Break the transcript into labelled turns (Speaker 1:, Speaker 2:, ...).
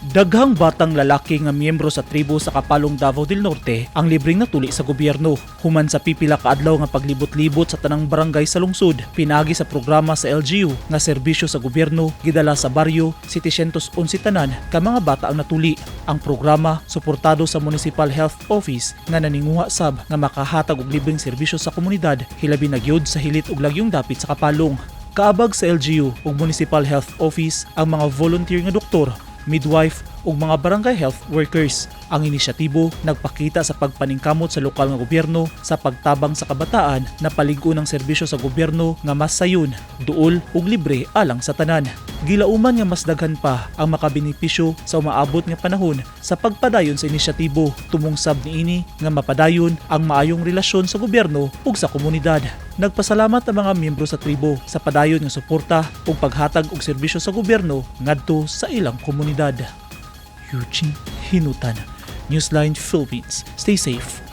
Speaker 1: Daghang batang lalaki nga miyembro sa tribo sa Kapalong, Davao del Norte ang libreng natuli sa gobyerno. Human sa pipila ka adlaw nga paglibot-libot sa tanang barangay sa lungsod, pinaagi sa programa sa LGU nga serbisyo sa gobyerno gidala sa baryo, 711 tanan ka mga bata ang natuli. Ang programa suportado sa Municipal Health Office nga naninguha sab nga makahatag og libreng serbisyo sa komunidad, hilabi na gyud sa hilit ug lagyong dapit sa Kapalong. Kaabag sa LGU ug Municipal Health Office ang mga volunteer nga doktor, midwife ug mga barangay health workers. Ang inisyatibo nagpakita sa pagpaningkamot sa lokal nga gobyerno sa pagtabang sa kabataan na palig-on ang serbisyo sa gobyerno nga mas sayon, duol ug libre alang sa tanan. Gilauman nga mas daghan pa ang makabenepisyo sa umaabot nga panahon sa pagpadayon sa inisyatibo. Tumong sab niini nga mapadayon ang maayong relasyon sa gobyerno ug sa komunidad. Nagpasalamat ang mga miyembro sa tribo sa padayon nga suporta ug paghatag og serbisyo sa gobyerno ngadto sa ilang komunidad. Eugene Hinutan, Newsline Philippines. Stay safe.